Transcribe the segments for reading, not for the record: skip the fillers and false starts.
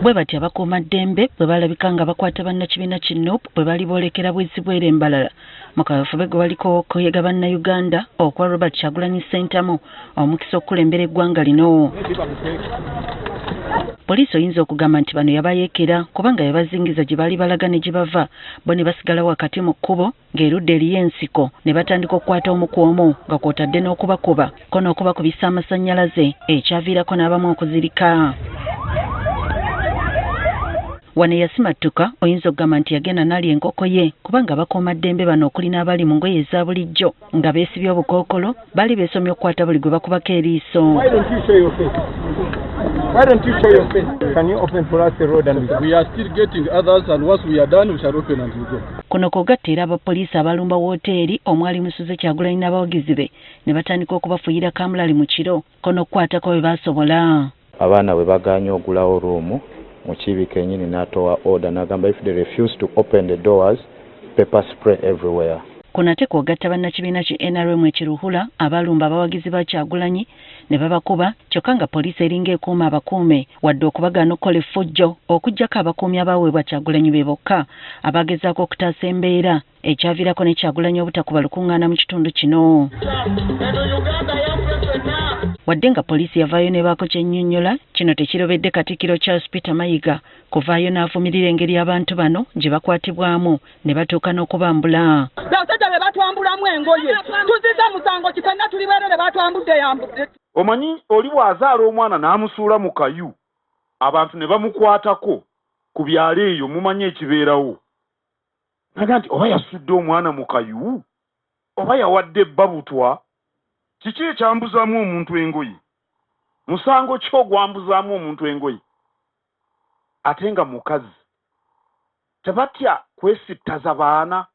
Bwe batyo abakuumaddembe bwe balabika nga bakwata bannakibiina ki Nup bwe bali boolekera Bwizibwere Mbarara mu kaweefube gwe baliko ow'okuyega Bannayuganda okuwa Robert Kyagulanyi Ssentamu omukisa okukulembera eggwanga lino. Poliisi oyinza okugamba nti bano yabayeekera kubanga yabazingiza gye baali balaga ne gye bava bo ne basigala wakati mu kkubo ng'erudda eriyo ensiko ne batandika okukwata omu ku omu nga kw'otadde n'okubakuba ko n'okubakubisa amasannyalaze ekyaviirako n'abamu okuzirika. Wano eyasimattuka oyinza okugamba nti yagenda n'alya enkoko ye kubanga abakuumaddembe bano okuli n'abali mu ngoye eza bulijjo nga beesibye obukookolo baali beesomye okukwata buli gwe bakubako eriiso. Why don't you show your face? Can you open for us the road and we are still getting others and once we are done we shall open and we go. Kuno kw'ogatta era abapoliisi abalumba wooteeri omwali musuze Kyagulanyi n'abawagizi be ne batandika okubafuuyira kaamulali mu kiro ko n'okukwatako bwe baasobola. Abaana bwe bagaanye ogulawo room, Mukiibi kenyini n'atowa order n'agamba if they refuse to open the doors, pepper spray everywhere. Kuno ate kw'ogatta bannakibiina ki nrm e Kiruhura abaalumba abawagizi ba Kyagulanyi ne babakuba kyokka nga poliisi eringa ekuuma abakuume wadde okubagaana okukola effujjo okuggyako abakuumi abaaweebwa Kyagulanyi be bokka abaagezaako okutaasa embeera ekyaviirako ne Kyagulanyi obutakuba lukungaana mu kitundu kino. Wadde nga poliisi yavaayo n'ebaako ky'ennyonnyola, kino tekirobedde Katikkiro Charles Peter Mayiga kuvaayo n'avumirira engeri abantu bano gye bakwatibwamu ne batuuka n'okubambula. Abasajja be batwambulamu engoye tuziza musango ki? Fenna tuli bwerere, batwambudde yambudde. Omanyi oli bw'azaala omwana n'amusuula mu kayu abantu ne bamukwatako ku byalo eyo mumanyi ekibeerawo naga nti oba yasudde omwana mu kayu oba yawadde bba butwa. Kiki ekyambuzaamu omuntu engoye? Musango ki ogwambuzaamu omuntu engoye ate nga mukazi? Tebatya kwesittaza baana?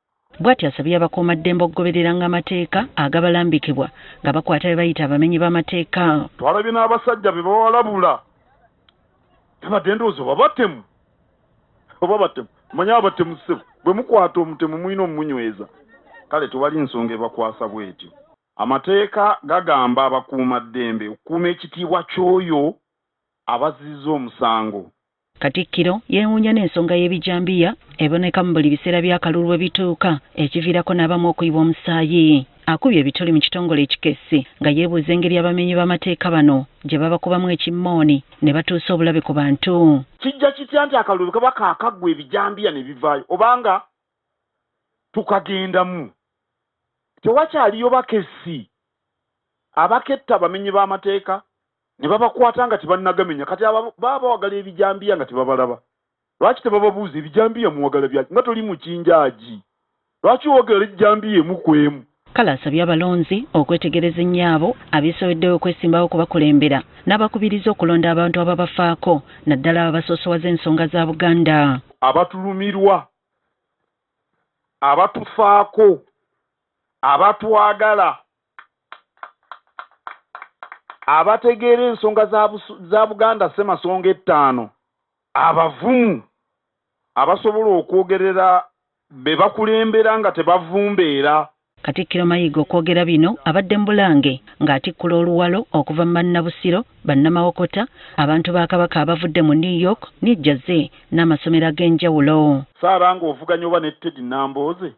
Bw'atyo asabye abakuumaddembe okugobereranga amateeka agabalambikibwa nga bakwata be bayita abamenyi b'amateeka. Twalabye n'abasajja be bawalabula nabadde ndowooza oba batemu oba batemu manye abatemu ssebo bwe mukwata omutemu mulina omumunyweza kale tewali nsonga ebakwasa bw'etyo. Amateeka gagamba abakuumaddembe okukuuma ekitiibwa ky'oyo abazizza omusango. Katikkiro yeewuunya n'ensonga y'ebijambiya eboneka mu buli biseera by'akalulu bwe bituuka ekiviirako n'abamu okuyiwa omusaayi. Akubye ebituli mu kitongole ekikessi nga yeebuuza engeri abamenyi b'amateeka bano gye babakubamu ekimmooni ne batuusa obulabe ku bantu. Kijja kitya nti akalulu kaba kaakaggwa ebijambiya ne bivaayo obanga tukagendamu? Tewakyaliyo bakessi abaketta abamenyi b'amateeka ne babakwata nga tebannagamenya. Kati abo baba bawagala ebijambiya nga tebabalaba. Lwaki tebababuuza ebijambiya muwagala byaki nga toli mu kinjaagi? Lwaki owagala ejjambiya emu ku emu? Kale asabye abalonzi okwetegereza ennyo abo abeesoweddeyo okwesimbawo okubakulembera n'abakubiriza okulonda abantu ababafaako naddala abo abasoosowaza ensonga za Buganda. Abatulumirwa, abatufaako, abatwagala, abategeera ensonga za Buganda Ssemasonga ettaano, abavumu abasobola okwogerera be bakulembera nga tebavumbeera. Katikkiro Mayiga okwogera bino abadde mu Bulange ng'atikkula oluwalo okuva mu Bannabusiro, Bannamawokota, abantu ba Kabaka abavudde mu New York, New Jersey n'amasomero ag'enjawulo. Sarah ng'ovuganya oba ne Teddy Nambooze?